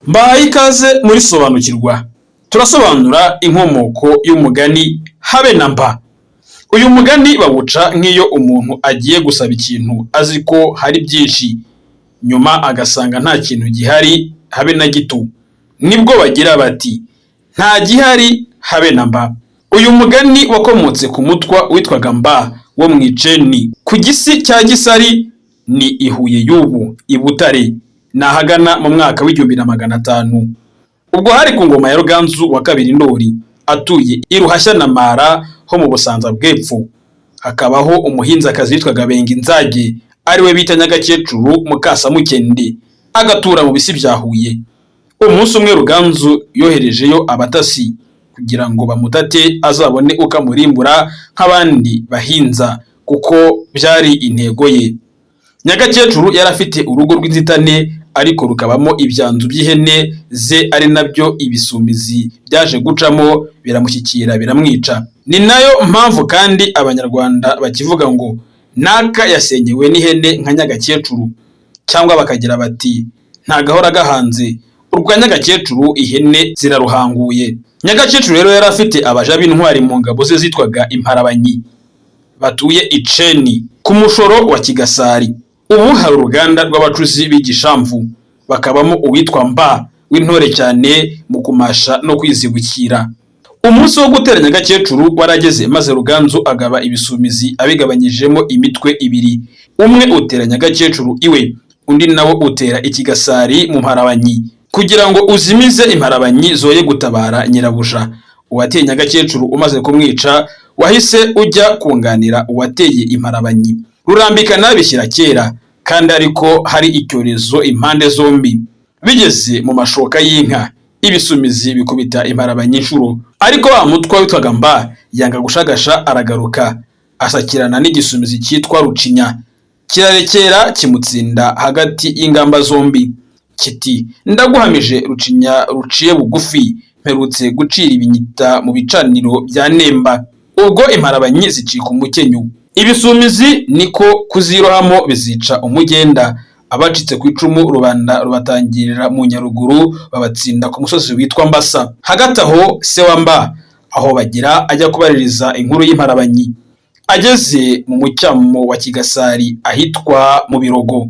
Mbahaye ikaze muri Sobanukirwa. Turasobanura inkomoko y'umugani "habe na mba". Uyu mugani bawuca nk'iyo umuntu agiye gusaba ikintu azi ko hari byinshi, nyuma agasanga nta kintu gihari habe na gito. Nibwo bagira bati: "Nta gihari habe na mba". Uyu mugani wakomotse ku mutwa witwaga Mba wo mu Iceni, ku Gisi cya Gisari, ni i Huye y'ubu, i Butare, ni ahagana mu mwaka w'1500. Ubwo hari ku ngoma ya Ruganzu wa kabiri Ndoli, atuye i Ruhashya-namara ho mu Busanza bw'Epfo. Hakabaho umuhinzakazi witwaga Benginzage, ariwe bita Nyagakecuru Mukasamukende, agatura mu bisi bya Huye. Umunsi umwe Ruganzu yoherejeyo abatasi kugira ngo bamutate azabone uko amurimbura nk'abandi bahinza, kuko byari intego ye. Nyagakecuru yari afite urugo rw'inzitane ariko rukabamo ibyanzu by'ihene ze, ari nabyo ibisumizi byaje gucamo biramushyikira biramwica. Ni nayo mpamvu kandi Abanyarwanda bakivuga ngo naka yasenyewe n'ihene nka Nyagakecuru, cyangwa bakagira bati nta gahora gahanze, urwa Nyagakecuru ihene ziraruhanguye. Nyagakecuru rero yari afite abaja b'intwari mu ngabo ze zitwaga Imparabanyi, batuye Iceni ku mushoro wa Kigasari. Ubu hari uruganda rw'abacuzi b'igishamvu, bakabamo uwitwa Mba w'intore cyane mu kumasha no kwizibukira. Umunsi wo gutera Nyagakecuru warageze, maze Ruganzu agaba ibisumizi abigabanyijemo imitwe ibiri: umwe utera Nyagakecuru iwe, undi nawo utera Ikigasari mu Mparabanyi, kugira ngo uzimize Imparabanyi zoye gutabara nyirabuja. Uwateye Nyagakecuru umaze kumwica, wahise ujya kunganira uwateye Imparabanyi. Rurambikana bishyira kera, kandi ariko hari icyorezo impande zombi. Bigeze mu mashoka y'inka, ibisumizi bikubita Imparabanyi inshuro, ariko wa mutwa witwaga Mba yanga gushagasha, aragaruka asakirana n'igisumizi cyitwa Rucinya, kirarekera kimutsinda hagati y'ingamba zombi, kiti: "Ndaguhamije Rucinya ruciye bugufi, mperutse gucira ibinyita mu bicaniro bya Nemba." Ubwo Imparabanyi zicika umukenyu, ibisumizi niko kuzirohamo bizica umugenda. Abacitse ku icumu rubanda rubatangirira mu Nyaruguru, babatsinda ku musozi witwa Mbasa. Hagati aho se wa Mba aho bagira ajya kubaririza inkuru y'Imparabanyi. Ageze mu mucyamo wa Kigasari ahitwa mu Birogo,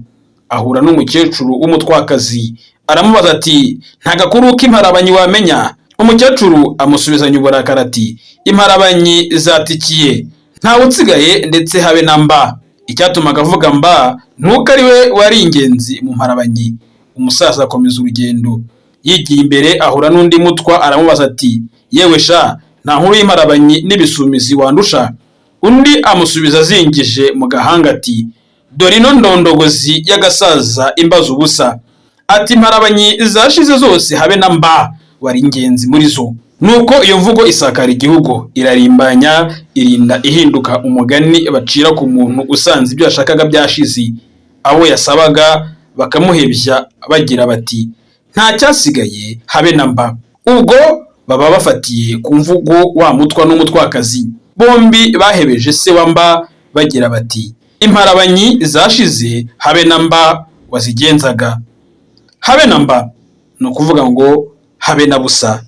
ahura n'umukecuru w'umutwakazi, aramubaza ati: "Nta gakuru k'Imparabanyi wamenya?" Umukecuru amusubizanya uburakari ati: "Imparabanyi zatikiye, ntawe usigaye ndetse habe na mba." Icyatumaga avuga Mba nuko ari we wari ingenzi mu Mparabanyi. Umusaza akomeza urugendo, yigiye imbere ahura n'undi mutwa, aramubaza ati: "Yewe sha, nta nkuru y'Imparabanyi n'ibisumizi wandusha?" Undi amusubiza azingije mu gahanga ati: "Dore ino ndondogozi y'agasaza imbaza ubusa!" Ati: "Imparabanyi zashize zose, habe na Mba wari ingenzi muri zo." Nuko iyo mvugo isakara igihugu, irarimbanya, irinda ihinduka umugani bacira ku muntu usanze ibyo yashakaga byashize, abo yasabaga bakamuhebya bagira bati: "Nta cyasigaye habe na mba." Ubwo baba bafatiye ku mvugo wa mutwa n'umutwakazi bombi bahebeje se wa Mba bagira bati: "Imparabanyi zashize, habe na Mba wazigenzaga." Habe na mba ni ukuvuga ngo habe na busa.